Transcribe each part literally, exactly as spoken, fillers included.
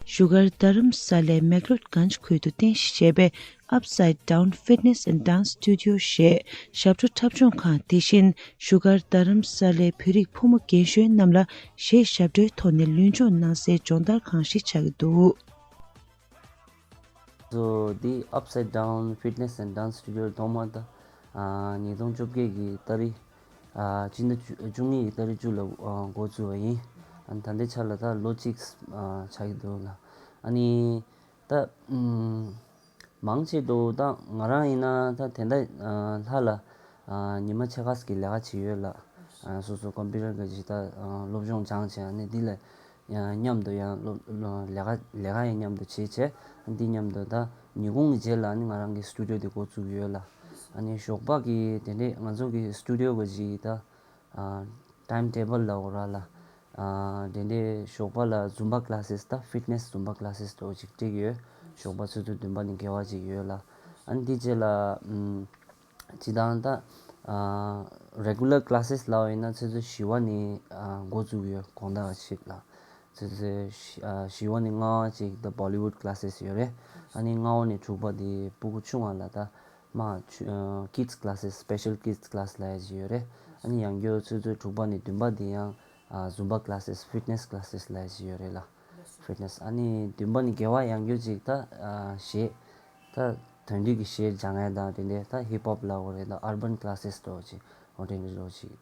བཞུགས་སྒར་རྡ་རམ་ས་ལའི་མེག་ལོད་གྷན་ཇི་ཁུལ་དུ་རྟེན་གཞི་བྱས་པའི་Upside Down Fitness and Dance Studio ཞེས་ཞབས་བྲོ་འཁྲབ་སྦྱོང་ཁང་དེ་བཞིན་བཞུགས་སྒར་རྡ་རམ་ས་ལའི་བོད་རིགས་ཕོ་མོ་རྒན་གཞོན་རྣམས་ལ་གཞས་ཞབས་བྲོའི་ཐོག་ནས་ལུས་སྦྱོང་གནང་སའི་སྦྱོང་བརྡར་ཁང་ཞིག་ཆགས་ཀྱི་འདུག། སོ་འདི་Upside Down Fitness and Dance Studio ཐོག་མར་ད་ཨ་ཉིས་སྟོང་བཅོ་བརྒྱད་ཀྱི་ཏ་རིག་ཨ་སྤྱི་ཟླ་བཅུ་བཅུ་གཉིས་ཀྱི་ཏ་རིག་བཅུ་ལ་ཨ་འགོ་བཙུགས་པ་ཡིན། ཨ་ད་ལྟའི་ཆ་ལ་ད་ལོ་གཅིག་ཨ་ཆགས་ཀྱི་འདུག་ལ། ཨ་ནི་ད་ཨམ་མང་ཆེ་འགྲོ་ད་ང་རང་ཡིན་ན་ད་དེ་འདྲ་ཨ་ལྷ་ལ་ཨ་ཉི་མ་ཕྱེད་ཀ་ཙམ་གྱི་ལས་ཀ་བྱེད་ཡོད་ལ། ཨ་སོ་སོ་ཀམ་པུ་ཊར་གྱི་ཅིག་ད་ཨ་སློབ་སྦྱོང་སྦྱངས་བྱས་ཨ་ནི་འདི་ལ་ཡང་མཉམ་དུ་ཡང་སློབ་སློབ་ལས་ཀ་ལས་ཀ་ཡང་མཉམ་དུ་བྱེད་བྱས་འདི་མཉམ་དུ་ད་ཉིན་གུང་གི་རྗེས་ལ་ནི་ང་རང་གི་སི་ཊུ་ཌི་ཡོ་དེ་འགོ་བཙུགས་ཡོད་ལ། ཨ་ནི་ཞོགས་པ་གི་དེ་འདྲས་ང་ཚོ་གི་སི་ཊུ་ཌི་ཡོ་གི་ཅིག་ད་ཨ་ཊའིམ་ཊེ་བལ་ལབ་དགོས་རེད་ལ། ཨ་དེ་འདྲས་ཞོགས་པ་ལ་ཛུམ་བྷ་ཀི་ལ་སེ་སི་ད་ཕིཊ་ནེ་སི་ཛུམ་བྷ་ཀི་ལ་སེ་སི་འདྲ་བོ་ཅིག་སྒྲིག་ཡོད། ཞོགས་པ་ཆུ་ཚོད་བདུན་པ་ནས་བརྒྱད་པ་ཅིག་ཡོད་ལ། ཨ་ནི་འདི་རྗེས་ལ་ཨམ། སྤྱིར་བཏང་ད་ཨ་རེ་གུ་ལར་ཀི་ལ་སེ་སི་ལབ་པ་ཡིན་ན་ཆུ་ཚོད་བཞི་པ་ནས་ཨ་འགོ་བཙུགས་ཡོད། དགོང་དག་ཅིག་ལ་ཆུ་ཚོད་བཞི་ཨ་བཞི་པ་ནས་ལྔ་པ་ཅིག་ད་བོ་ལི་ཝུཌ་ཀི་ལ་སེ་སི་ཡོད་རེད། ཨ་ནི་ལྔ་པ་ནས་དྲུག་པ་དེ་སྤུ་གུ་ཆུང་བ་ལ་ད་མ་ཆུ་ཨ་ཀིཌ་སི་ཀི་ལ་སེ་སི་སི་པེ་ཤལ་ཀིཌ་སི་ཀི་ལ་སི་ལབ་ཡ་ཅིག་ཡོད་རེད། ཨ་ནི་ཡང་བསྐྱར་ཆུ་ཚོད་དྲུག་པ་ནས་བདུན་པ་དེ་ཡང་ཨ་ཛུམ་བྷ་ཀི་ལ་སེ་སི་ཕིཊ་ནེ་སི་ཀི་ལ་སེ་སི་ལབ་ཡ་ཅིག་ཡོད་རེད་ལ། ཕིཊ་ནེ་སི་ཨ་ནི་བདུན་པ་ནས་བརྒྱད་པ་ཡང་བསྐྱར་ཅིག་ད་ཨ་གཞས་ད་དེང་དུས་ཀྱི་གཞས་སྦྱང་ཡ་དང་དེ་འདྲའི་ད་ཧིབ་ཧོབ་ལབ་དགོས་རེད། ད་ཨར་བན་ཀི་ལ་སེ་སི་འདྲ་བོ་ཅིག་འོ་དེ་འདྲ་འདྲ་བོ་ཅིག།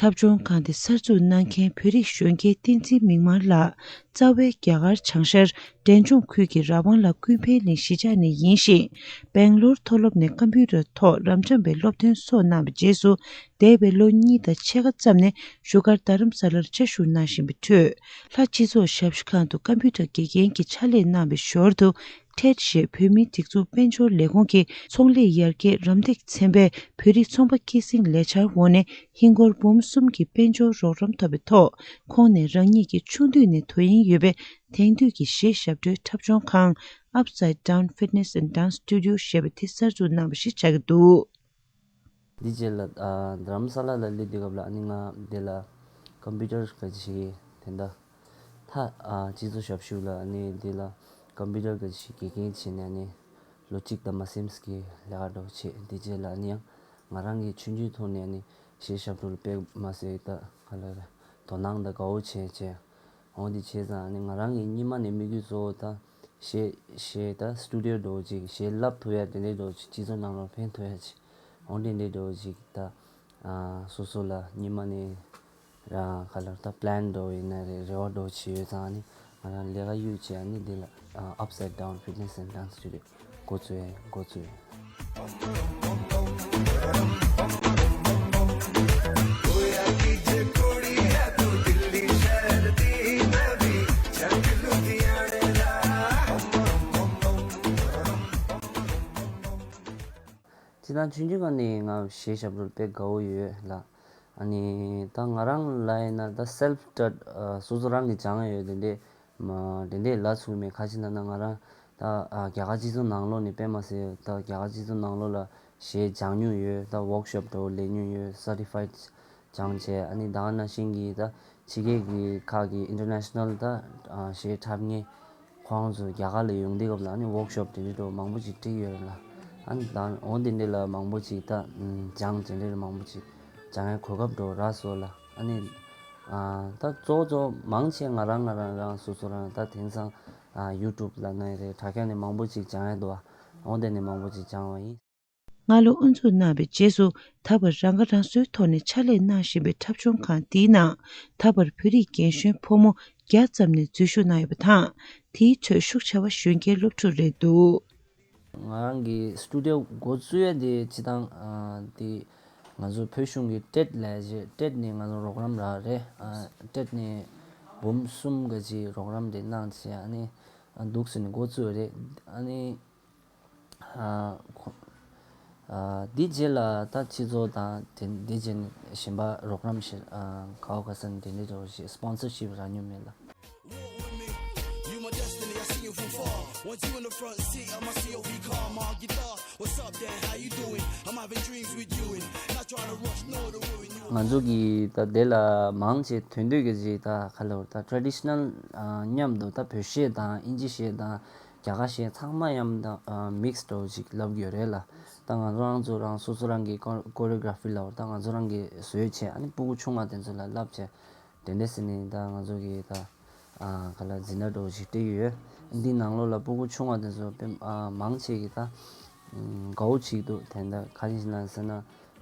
འཁྲབ་སྦྱོང་ཁང་དེ་གསར་འཛུགས་གནང་མཁན་བོད་རིགས་གཞོན་སྐྱེས་བསྟན་འཛིན་མིག་དམར་ལགས་རྩ་བའི་རྒྱ་གར་བྱང་ཤར་འབྲས་ལྗོངས་ཁུལ་གྱི་ར་ཝང་ལ་ཀུན་ཕན་གླིང་གཞིས་ཆགས་ནས་ཡིན་ཞིང་། སྦེང་ལོར་མཐོ་སློབ་ནས་ཀམ་པུ་ཊར་ཐོག་རབ་འབྱམས་པའི་སློབ་ཐོན་སོགས་གནང་བའི་རྗེས་སུ། འདས་པའི་ལོ་གཉིས་དང་ཕྱེད་ཀ་ཙམ་ནས་བཞུགས་སྒར་རྡ་རམ་ས་ལར་བཅའ་བཞུགས་གནང་བཞིན་པའི་ཁྲོད། ལྷ་སྤྱི་ཚོགས་ཞབས་ཞུ་ཁང་དུ་ཀམ་པུ་ཊར་དགེ་རྒན་གྱི་ཕྱག་ལས་གནང་བའི་ཞོར་དུ། ཊེཌ་ཞེས་བོད་མིའི་སྒྲིག་འཛུགས་དཔལ་འབྱོར་ལས་ཁུངས་ཀྱི་ཚོང་ལས་ཡར་རྒྱས་རམ་འདེགས་ཚན་པའི་བོད་རིགས་ཚོང་པ་སྐྱེད་སྲིང་ལས་འཆར་འོག་ནས་ཧིན་སྒོར་འབུམ་གསུམ་གྱི་དཔལ་འབྱོར་རོགས་རམ་ཐོབ་པའི་ཐོག་ཁོང་ནས་རང་ཉིད་ཀྱི་ཆུང་དུས་ནས་དོ་དབྱིངས་ཡོད་པའི་དེང་དུས་ཀྱི་གཞས་ཞབས་བྲོའི་འཁྲབ་སྦྱོང་ཁང་Upside Down Fitness and Dance Studio ཞེས་པ་དེ་གསར་འཛུགས་གནང་བ་ཞིག་ཆགས་ཀྱི་འདུག། འདི་རྗེས་ལ་ཨ་རྡ་རམ་ས་ལ་ལ་སླེབས་དུས་སྐབས་ལ་ཨ་ནི་ང་འདི་ལ་ཀམ་པུ་ཊར་ག་ཅིག་དེ་འདྲ་ད་ཨ་སྤྱི་ཚོགས་ཞབས་ཞུ་ལ་ཨ་ནི་འདི་ལ་ཀམ་པུ་ཊར་ག་ཅིག་དགེ་རྒན་བྱས་ནས་ཨ་ནི་ལོ་གཅིག་དང་མ་ཟིན་ཙམ་གྱི་ལས་ཀ་འདྲ་བོ་བྱས། འདི་རྗེས་ལ་ཨ་ནི་ཡང་ང་རང་གི་ཆུང་ཆུང་ཐོག་ནས་ཨ་ནི་གཞས་ཞབས་བྲོ་ལ་དཔེ་མ་སྲིད་ད་ག་ལ་རེད་དོ་སྣང་དང་དགའ་བོ་བྱས་བྱས། འོ་འདི་བྱས་ཙང་ཨ་ནི་ང་རང་གི་སྔོན་མ་ནས་དམིགས་ཡུལ་གཙོ་བོ་ད་གཞས་གཞས་ད་སི་ཊུ་ཌི་ཡོ་འདྲ་བོ་ཅིག་གཞས་བསླབ་ཐུབ་ཡ་དེ་འདྲའི་འདྲ་བོ་ཅིག་སྤྱི་ཚོགས་ནང་ལ་ཕན་ཐོགས་ཡ་ཅིག་འོ་འདི་འདྲའི་འདྲ་བོ་ཅིག་ད་ཨ་སོ་སོ་ལ་སྔོན་མ་ནས་རང་ག་ལ་ད་པི་ལན་འདྲ་བོ་ཡིན་ན་རེད། རེ་བ་འདྲ་བོ་ཅིག་ཡོད་ཙང་ཨ་ནི་ང་རང་ལས་ཀ་གཡུག་བྱས་ཨ་ནི་འདི་ལ་ཨ་Upside Down Fitness and Dance Studio འགོ་བཙུགས་ཡ་འགོ་བཙུགས་ཡ། སྤྱིར་བཏང་ཆུང་ཆུང་སྒང་ནས་ང་གཞས་ཞབས་བྲོ་དཔེ་དགའ་བོ་ཡོད་ལ། ཨ་ནི་ད་ང་རང་ལ་ཡིན་ན་ད་སེལཕ་སི་ཊཌ་སོ་སོ་རང་གིས་སྦྱངས་ཡོད་དེ་འདྲས་མ་དེ་འདྲས་ལ་ཚུགས་མེད། ཁ་ཅིག་ན་ན་ང་རང་ད་ཨ་རྒྱ་གར་སྤྱི་ཚོགས་ནང་ལོགས་ནས་དཔེ་མ་སྲིད་ད་རྒྱ་གར་སྤྱི་ཚོགས་ནང་ལོགས་ལ་གཞས་སྦྱང་མྱོང་ཡོད། ད་ཝོག་ཤོབ་འདྲ་བོ་ལེན་མྱོང་ཡོད། སར་ཊི་ཕའེཌ་སྦྱངས་བྱས་ཨ་ནི་ད་ག་ནང་བཞིན་གྱི་ད་ཕྱི་རྒྱལ་གྱི་ཁག་གི་ཨིན་ཊར་ནེ་ཤ་ནལ་ད་ཨ་གཞས་འཁྲབ་མཁན་ཁོང་ཚོ་རྒྱ་གར་ལ་ཡོང་དུས་སྐབས་ལ་ཨ་ནི་ཝོག་ཤོབ་དེ་འདྲའི་འདྲ་བོ་མང་པོ་ཅིག་བསྒྲིགས་ཡོད་རེད་ལ། ཨ་ནི་ད་འོ་དེ་འདྲ་ལ་མང་པོ་ཅིག་ད་སྦྱང་དེ་འདྲ་ལ་མང་པོ་ཅིག་སྦྱང་ཡ་གོ་སྐབས་འདྲ་བོ་རག་སོང་ལ། ཨ་ནི་ཨ་ད་གཙོ་བོ་གཙོ་བོ་མང་ཆེ་ང་རང་ང་རང་རང་སོ་སོ་རང་ད་དེང་སང་ཨ་ཡུ་ཊུབ་ལབ་ན་རེད། དྲ་རྒྱ་ནས་མང་པོ་ཅིག་སྦྱང་ཡ་འདུག་ཨ། འོ་དེ་ནས་མང་པོ་ཅིག་སྦྱང་བ་ཡིན། སྔ་ལོ་དབུ་འཛུགས་གནང་བའི་རྗེས་སུ་ད་བར་རང་ཁ་རང་གསོའི་ཐོག་ནས་ཕྱག་ལས་གནང་བཞིན་པའི་འཁྲབ་སྦྱོང་ཁང་འདིའི་ནང་ད་བར་བོད་རིགས་རྒན་གཞོན་ཕོ་མོ་བརྒྱ་ཙམ་ནས་འཛུལ་ཞུགས་གནང་ཡོད་པ་དང་། དེའི་ཁྲོད་ཤུགས་ཆེ་བ་གཞོན་སྐྱེས་སློབ་ཕྲུག་རེད་འདུག། ང་རང་གི་སི་ཊུ་ཌི་ཡོ་འགོ་བཙུགས་ཡ་དེ་སྤྱིར་བཏང་ཨ་དེ་ང་ཚོ་བོད་གཞུང་གི་ཊེཌ་ལས་བྱེད་ཊེཌ་ནས་ང་ཚོ་རོགས་རམ་རག་རེད། ཨ་ཊེཌ་ནས་འབུམ་གསུམ་ག་ཅིག་རོགས་རམ་དེ་གནང་བྱས་ཨ་ནི་ཨ་འདུག་སེ་ནས་འགོ་བཙུགས་རེད། ཨ་ནི། ཨ་ཁོ་ཨ་འདི་རྗེས་ལ་ད་སྤྱི་ཚོགས་དང་དེ་འདི་རྗེས་ནས་གཞན་པ་རོགས་རམ་ཞིག་ཨ་ག་བ་ག་ས་ནས་དེ་འདྲའི་འདྲ་བོ་ཞིག་སི་པོན་སར་ཤིབ་རག་མྱོང་མེད་ལ། Want you in the front seat of my C O V car, my guitar. What's up, Dan? How you doing? I'm having dreams with you and not trying to rush, no, the worry, no. ང་ཚོ་གི་ད་དེ་ལ་མང་ཆེ་དོན་དུས་ཀྱི་ཅིག་ད་ག་ལབ་ད་ཊ་རེ་ཌི་ཤ་ནལ་མཉམ་དུ་ད་བོད་གཞས་དང་ཨིན་ཇི་གཞས་དང་རྒྱ་གར་གཞས་ཚང་མ་མཉམ་དུ་མིག་སི་འདྲ་བོ་ཅིག་ལབ་ཡོད་རེད་ལ། ད་ང་ཚོ་རང་ཚོ་རང་སོ་སོ་རང་གི་ཀོ་རེ་གྷ་ར་ཕི་ལབ་ད་ང་ཚོ་རང་གི་བཟོས་བྱས་ཨ་ནི་སྤུ་གུ་ཆུང་བ་དེ་ཚོ་ལ་བསླབ་བྱས། དེ་འདྲ་ཟེར་ནས་ད་ང་ཚོ་གི་ད་ཨ་ག་ལ་འཛིན་གྲྭ་འདྲ་བོ་ཞིག་སྤྲད་ཀྱི་ཡོད། འདི་ནང་ལོགས་ལ་སྤུ་གུ་ཆུང་བ་དེ་ཚོ་དཔེ་ཨ་མང་ཆེ་གི་ད་ཨ་དགའ་བོ་བྱེད་ཀྱི་འདུག་དེ་འདྲ་ག་རེ་ཞིག་ན་ཟེར་ན་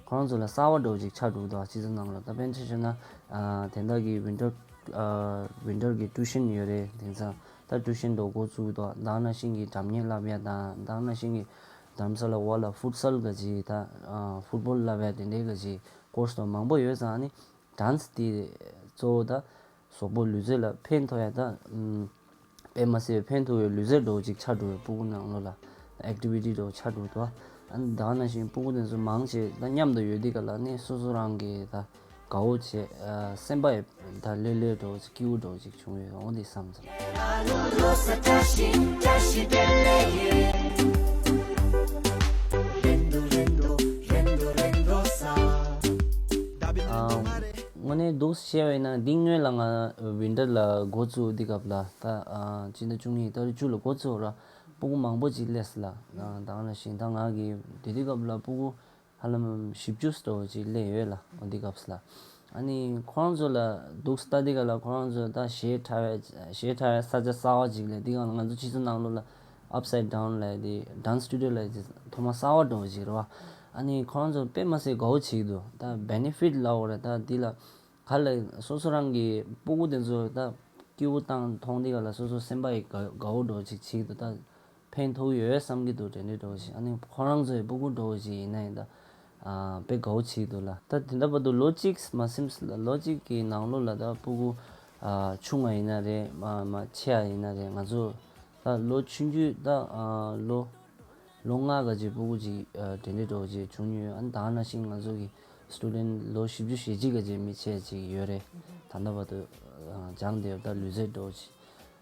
ཁོ་རང་ཚོ་ལ་གསར་བ་འདྲ་བོ་ཞིག་ཆགས་འགྲོ་གི་འདུག་སྤྱི་ཚོགས་ནང་ལ་ད་དཔེར་ན་ཆ་བཞག་ན་ཨ་དེ་འདྲ་གི་ཝིན་ཊར་ཨ་ཝིན་ཊར་གི་ཊུ་ཤན་ཡོད་རེད། དེང་སང་ད་ཊུ་ཤན་འདྲ་བོ་འགོ་བཙུགས་འདུག་ད་ནང་བཞིན་གྱི་སྒྲ་སྙན་བསླབ་ཡ་དང་ད་ནང་བཞིན་གྱི་དྷ་རམ་ས་ལ་བར་ལ་ཕུཊ་སལ་ག་ཅིག་ད་ཨ་ཕུཊ་བོལ་བསླབ་ཡ་དེ་འདྲའི་ག་ཅིག་ཀོར་སི་དང་མང་པོ་ཡོད་ཙང་ཨ་ནི། ཌན་སི་དེ་གཙོ་བོ་ད་གཟུགས་པོ་ལུས་རྩལ་ལ་ཕན་ཐོགས་ཡ་ད་ཨམ་དཔེ་མ་སྲིད་ཕན་ཐོགས་ཡ་ལུས་རྩལ་འདྲ་བོ་ཅིག་ཆགས་འགྲོ་བའི་སྤུ་གུ་ནང་ལོགས་ལ་ཨེག་ཊི་བི་ཊི་འདྲ་བོ་ཆགས་འགྲོ་འདུག་ཨ་ནི་ད་ག་ནང་བཞིན་སྤུ་གུ་དེ་ཚོ་མང་ཆེ་ད་མཉམ་དུ་ཡོད་དུས་ག་ལ་ནི་སོ་སོ་རང་གི་ད་དགའ་བོ་བྱས་ཨ་སེམས་པ་ཡི་ད་ལྷོད་ལྷོད་འདྲ་བོ་ཅིག་སྐྱིད་པོ་འདྲ་བོ་ཅིག་བྱུང་ཡོད་འོང་དེ་བསམ་ཚར། དངོས་གནས་འདུག་བཤད་པ་ཡིན་ན་འདི་སྔོན་ལ་ང་ཝིན་ཊར་ལ་འགོ་བཙུགས་དུས་སྐབས་ལ་ད་ཨ་སྤྱི་ཟླ་བཅུ་གཉིས་ཏ་རིག་བཅུ་ལ་འགོ་བཙུགས་ར་སྤུ་གུ་མང་པོ་ཅིག་སླེབས་སོང་ལ། ད་ག་ནང་བཞིན་ད་ང་གི་དེ་དུས་སྐབས་ལ་སྤུ་གུ་ཧ་ལམ་བཞི་བཅུ་ཙམ་ཅིག་སླེབས་ཡོད་ལ་འོ་དེ་སྐབས་ལ། ཨ་ནི་ཁོ་རང་ཚོ་ལ་འདུག་ལྟ་དུས་སྐབས་ལ་ཁོ་རང་ཚོ་ད་གཞས་འཁྲབ་པའི་གཞས་འཁྲབ་པའི་ས་ཆ་གསར་བ་ཅིག་ལ་དེ་སྒང་ལ་ང་ཚོ་སྤྱི་ཚོགས་ནང་ལོགས་ལ་ཨབ་སའིཌ་ཌའོན་ལབ་དེ་ཌན་སི་སི་ཊུ་ཌི་ཡོ་ལབ་དེ་ཐོག་མ་གསར་བ་འདྲ་བོ་ཅིག་རེད་བ། ཨ་ནི་ཁོ་རང་ཚོ་དཔེ་མ་སྲིད་དགའ་བོ་བྱེད་ཀྱི་འདུག་ད་བེ་ནེ་ཕིཊ་ལབ་དགོས་རེད་ད་འདི་ལ་ག་ལ་སོ་སོ་རང་གི་སྤུ་གུ་དེ་ཚོ་ད་སྐྱིད་པོ་བཏང་མཐོང་དུས་སྐབས་ལ་སོ་སོ་སེམས་པ་ཡི་དགའ་དགའ་བོ་འདྲ་བོ་ཅིག་བྱེད་ཀྱི་འདུག་ད་ཕན་ཐོགས་ཡོད་བསམ་གྱི་འདུག་དེ་འདྲའི་འདྲ་བོ་ཞིག་ཨ་ནི་ཁོ་རང་ཚོའི་སྤུ་གུ་འདྲ་བོ་ཞིག་ཡིན་ན་ཡང་ད་ཨ་དཔེ་དགའ་བོ་བྱེད་ཀྱི་འདུག་ལ། ད་དེ་འདྲ་བར་དུ་ལོ་གཅིག་མ་ཟིན་ལོ་གཅིག་གི་ནང་ལོགས་ལ་ད་སྤུ་གུ་ཨ་ཆུང་བ་ཡིན་ན་རེད་མ་མ་ཆེ་བ་ཡིན་ན་རེད་ང་ཚོ་ད་ལོ་ཆུང་ཆུང་ད་ཨ་ལོ་ལོ་ལྔ་ག་ཅིག་སྤུ་གུ་ཅིག་ཨ་དེ་འདྲའི་འདྲ་བོ་ཅིག་བྱུང་མྱོང་། ཨ་ནི་ད་ག་ནང་བཞིན་ང་ཚོ་གི་སི་ཊུ་ཌེན་ཊི་ལོ་བཞི་བཅུ་ཞེ་གཅིག་ག་ཅིག་མི་ཆེ་ཅིག་ཡོད་རེད། ད་ལྟ་བར་དུ་ཨ་སྦྱངས་བསྡད་ཡོད། ད་ལུས་རྩལ་འདྲ་བོ་ཅིག་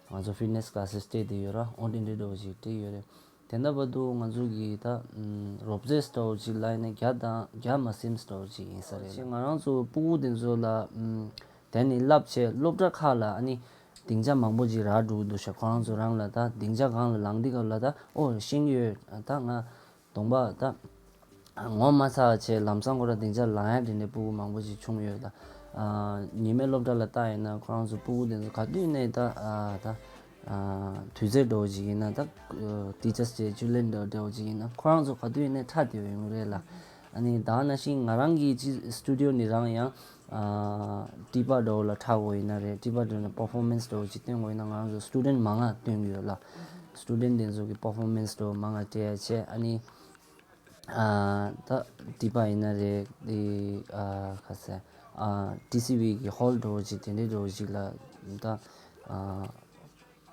ང་ཚོ་ཕིཊ་ནེ་སི་ཀ་ལ་སེ་སི་སྤྲད་བསྡད་ཡོད་ར་ཨོ་དེ་འདྲའི་འདྲ་བོ་ཅིག་སྤྲད་ཡོད་རེད། དེ་འདྲ་བར་དུ་ང་ཚོ་གི་ད་ཨམ་རོབ་རྩེད་འདྲ་བོ་ཅིག་ལ་ཡིན་ན་བརྒྱ་དང་བརྒྱ་མ་ཟིན་འདྲ་བོ་ཅིག་ཡིན་ས་རེད། ང་རང་ཚོ་སྤུ་གུ་དེ་ཚོ་ལ་ཨམ་དེ་ནི་བསླབ་བྱས་སློབ་གྲྭ་ཁག་ལ་ཨ་ནི་སྡིངས་ཆ་མང་པོ་ཅིག་རག་འགྲོ་གི་འདུག་ཤག་ཁོ་རང་ཚོ་རང་ལ་ད་སྡིངས་ཆ་སྒང་ལ་ལངས་དུས་སྐབས་ལ་ད་ཨོ་ཤེས་ཀྱི་ཡོད། ད་ང་གདོང་པ་ད་ངོ་མ་ཚ་བྱས་ལམ་སང་ཁོ་རང་སྡིངས་ཆ་ལངས་ཡ་དེ་འདྲའི་སྤུ་གུ་མང་པོ་ཅིག་བྱུང་ཡོད། ད་ཨ་ཉི་མའི་སློབ་གྲྭ་ལ་ལྟ་ཡིན་ན་ཁོ་རང་ཚོ་སྤུ་གུ་དེ་ཚོ་ག་དུས་ནས་ད་ཨ་ད་ཨ་དུས་ཚོད་འདྲ་བོ་ཅིག་ཡིན་ན་ད་ཊི་ཅར་སི་ཌེ་ཇུ་ལེ་འདྲ་འདྲ་བོ་ཅིག་ཡིན་ན་ཁོ་རང་ཚོ་ག་དུས་ནས་འཁྲབ་བསྡད་ཡོད་རེད་ལ། ཨ་ནི་ད་ག་ནང་བཞིན་ང་རང་གི་ཅི་སི་ཊུ་ཌི་ཡོ་ནི་རང་ཡང་ཨ་ཊི་པ་འདྲ་བོ་ལ་འཁྲབ་དགོས་ཡིན་ན་རེད། ཊི་པ་འདྲ་ནས་པར་ཕོར་མེན་སི་འདྲ་བོ་ཅིག་སྟོན་དགོས་ཡིན་ན་ང་རང་ཚོ་སི་ཊུ་ཌེན་ཊི་མང་ང་སྟོན་གྱི་ཡོད་ལ། སི་ཊུ་ཌེན་ཊི་དེ་ཚོ་གི་པར་ཕོར་མེན་སི་འདྲ་བོ་མང་ང་སྤྲད་ཡ་བྱས། ཨ་ནི་ཨ་ད་ཊི་པ་ཡིན་ན་རེད། དེ་ཨ་ག་ཟེར་ཨ་ཊི་སི་ཝི་གི་ཧོལ་འདྲ་བོ་ཅིག་དེ་འདྲའི་འདྲ་བོ་ཅིག་ལ་ད་ཨ་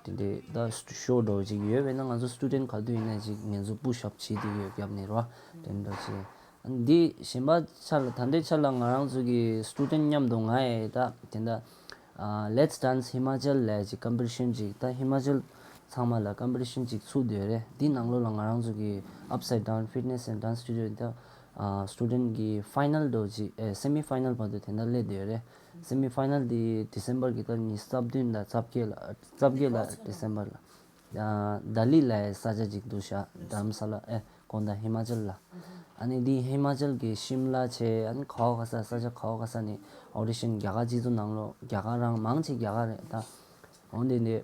དེ་འདྲའི་ད་ཤོ་འདྲ་བོ་ཅིག་ཡོད་པས་ན་ང་ཚོ་སི་ཊུ་ཌེན་ཊི་ག་དུས་ཡིན་ན་ཅིག་ང་ཚོ་པུ་ཤ་ཨབ་བྱེད་དུས་ཡོད་རྒྱབ་ནས་རོ་དེ་འདྲ་ཅིག་འདི་གཞན་པ་ཆ་ལ་ད་ལྟའི་ཆ་ལ་ང་རང་ཚོ་གི་སི་ཊུ་ཌེན་ཊི་མཉམ་དུ་ང་ཡི་ད་དེ་འདྲ་ཨ་Let's Dance Himachal ལབ་ཅིག་ཀམ་པི་ཊི་ཤན་ཅིག་ད་ཧི་མ་ཅལ་ཚང་མ་ལ་ཀམ་པི་ཊི་ཤན་ཅིག་ཚུགས་བསྡད་ཡོད་རེད། འདི་ནང་ལོགས་ལ་ང་རང་ཚོ་གི་Upside Down Fitness and Dance Studio ད་ཨ་སི་ཊུ་ཌེན་ཊི་གི་ཕའི་ནལ་འདྲ་བོ་ཅིག་ཨེ་སེ་མི་ཕའི་ནལ་བར་དུ་དེ་འདྲ་སླེབས་བསྡད་ཡོད་རེད། སེ་མི་ཕའི་ནལ་དེ་ཌི་སེམ་བར་གི་ད་ཉི་ཤུ་རྩ་བདུན་དང་རྩ་བརྒྱད་ལ་རྩ་བརྒྱད་ལ་ཌི་སེམ་བར་ལ་ཨ་ལྡི་ལི་ལབ་ཡའི་ས་ཆ་ཅིག་འདུག་ཤག་རྡ་རམ་ས་ལ་ཨེ་དགོང་དག་ཧི་མ་ཅལ་ལ། ཨ་ནི་འདི་ཧི་མ་ཅལ་གི་ཤིམ་ལ་བྱས་ཨ་ནི་ག་བ་ག་ས་ས་ཆ་ག་བ་ག་ས་ནས་ཨོ་ཌི་ཤན་རྒྱ་གར་སྤྱི་ཚོགས་ནང་ལོགས་རྒྱ་གར་རང་མང་ཆེ་རྒྱ་གར་རེད་ད། འོན་ཏེ་འདི་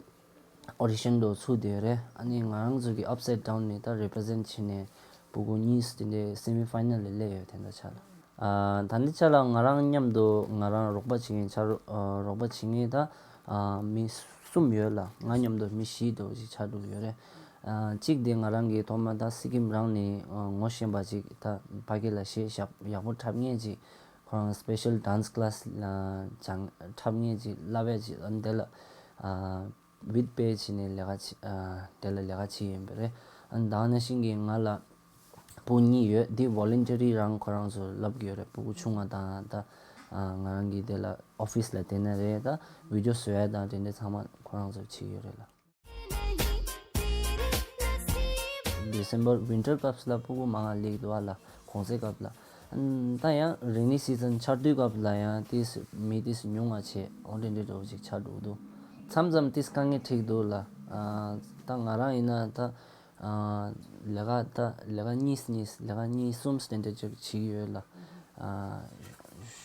ཨོ་ཌི་ཤན་འདྲ་བོ་ཚུགས་བསྡད་ཡོད་རེད། ཨ་ནི་ང་རང་ཚོ་གི་Upside Down ནས་ད་རེ་པི་རི་ཛེན་ཊི་བྱས་ནས་སྤུ་གུ་གཉིས་དེ་འདྲའི་སེ་མི་ཕའི་ནལ་ལ་སླེབས་ཡོད་དེ་འདྲ་ཆགས་ལ། ཨ་ད་འདི་ཆ་ལ་ང་རང་མཉམ་དུ་ང་རང་རོགས་པ་བྱེད་མཁན་ཆ་རོགས་ཨ་རོགས་པ་བྱེད་མཁན་ད་ཨ་མི་གསུམ་ཡོད་ལ། ང་མཉམ་དུ་མི་བཞི་འདྲ་བོ་ཞིག་ཆགས་འགྲོ་གི་ཡོད་རེད། ཨ་གཅིག་དེ་ང་རང་གི་ཐོག་མ་ད་སི་ཀིམ་རང་ནས་ཨ་ངོ་ཤེས་པ་ཅིག་ད་ཕ་གི་ལ་གཞས་ཞབས་ཡག་པོ་འཁྲབ་མཁན་ཅིག་ཁོ་རང་སི་པེ་ཤལ་ཌན་སི་ཀི་ལ་སི་ལ་སྦྱང་འཁྲབ་མཁན་ཅིག་བསླབ་ཡ་ཅིག་ཨ་ནི་དེ་ལ་ཨ་བིད་པེ་བྱས་ནས་ལས་ཀ་བྱེད་ཨ་དེ་ལ་ལས་ཀ་བྱེད་ཡིན་པ་རེད། ཨ་ནི་ད་ག་ནང་བཞིན་གྱི་ང་ལ་བུ་གཉིས་ཡོད། འདི་ཝོ་ལན་ཊི་རི་རང་ཁོ་རང་ཚོ་ལབ་ཀྱི་ཡོད་རེད། སྤུ་གུ་ཆུང་བ་དང་ད་ཨ་ང་རང་གི་དེ་ལ་ཨོ་ཕི་སི་ལ་བསྡད་ན་རེད། ད་བི་ཌི་ཡོ་བཟོ་ཡ་དང་དེ་འདྲ་ཚང་མ་ཁོ་རང་ཚོ་བྱེད་ཀྱི་ཡོད་རེད་ལ། December winter སྐབས་ལ་སྤུ་གུ་མང་ང་སླེབས་འདུག་ཨ་ལ། གུང་སེང་སྐབས་ལ། ཨ་ནི་ད་ཡང་rainy season ཆར་དུས་སྐབས་ལ་ཡང་ཏིས་མི་ཏིས་ཉུང་ང་ཆེ་འོ་འདྲ་འདྲ་འདྲ་བོ་ཅིག་ཆགས་འགྲོ་འདུག་མཚམས་མཚམས་ཏིས་དཀའ་ངལ་འཕྲད་འདུག་ལ། ཨ་ད་ང་རང་ཡིན་ན་ད་ཨ་ལས་ཀ་ད་ལས་ཀ་གཉིས་གཉིས་ལས་ཀ་གཉིས་གསུམ་དེ་འདྲ་ཅིག་བྱེད་ཀྱི་ཡོད་ལ། ཨ་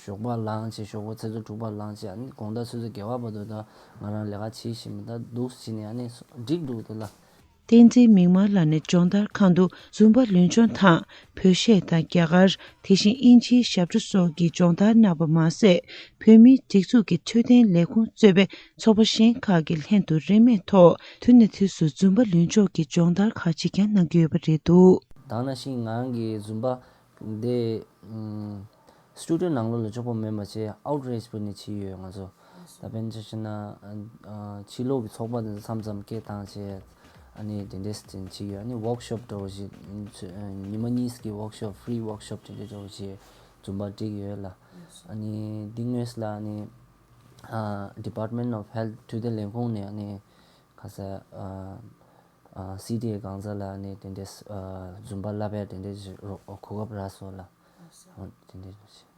ཞོགས་པ་ལངས་བྱས་ཞོགས་པ་ཆུ་ཚོད་དྲུག་པ་ལངས་བྱས་ཨ་ནི་དགོང་དག་ཆུ་ཚོད་བརྒྱད་པ་བར་དུ་ད་ང་རང་ལས་ཀ་བྱེད་བཞིན་པ་ད་འདུག་བྱས་ནས་ཨ་ནི་འགྲིག་འདུག་དེ་ལ། བསྟན་འཛིན་མིག་དམར་ལགས་ནས་སྦྱོང་བརྡར་ཁང་དུ་ཛུམ་བ་ལུས་སྦྱོང་དང་བོད་གཞས་དང་རྒྱ་གར། དེ་བཞིན་དབྱིན་ཇིའི་ཞབས་བྲོ་སོགས་ཀྱི་སྦྱོང་བརྡར་གནང་བ་མ་ཟད། བོད་མིའི་སྒྲིག་འཛུགས་ཀྱི་འཕྲོད་བསྟེན་ལས་ཁུངས་གཙོས་པའི་ཚོགས་པ་གཞན་ཁག་གི་ལྷན་དུ་རིན་མེད་ཐོག་དུས་ནས་དུས་སུ་ཛུམ་བ་ལུས་སྦྱོང་གི་སྦྱོང་བརྡར་ཁག་ཅིག་ཀྱང་གནང་གི་ཡོད་པ་རེད་འདུག་དེ་ནང་བཞིན་ང་རང་གི་ཛུམ་བ་འདི་སི་ཊུ་ཌི་ཡོ་ནང་ལོགས་ལ་ཆོག་པ་མེད་པ་བྱས་out་range་པོ་ནས་བྱས་ཡོད་ང་ཚོ། ད་དཔེར་ན་ཆ་བཞག་ན་ཕྱི་ལོགས་ཀྱི་ཚོགས་པ་དེ་ཚོ་མཚམས་མཚམས་སྐད་བཏང་བྱས་ཨ་ནི་དེ་འདྲས་དེ་བྱས་ཡོད། ཨ་ནི་workshop་འདྲ་བོ་ཞིག་ཉི་མ་གཉིས་ཀྱི་workshop free workshop་དེ་འདྲས་འདྲ་བོ་ཞིག་ཛུམ་བ་སྒྲིག་ཡོད་ལ། ཨ་ནི་འདི་དངོས་ལ་ཨ་ནི་Department of Health་འཕྲོད་བསྟེན་ལས་ཁུངས་ནས་ཨ་ནི་ཁ་ས་ཨ་ཨ་སི་ཌི་ཨེ་གང་ཟག་ལ་ཨ་ནི་དེ་འདྲས་ཨ་ཛུམ་བ་བསླབ་ཡ་དེ་འདྲས་ཞིག་རོགས་གོ་སྐབས་རག་སོང་ལ། ཨ་དེ་འདྲས་ཞིག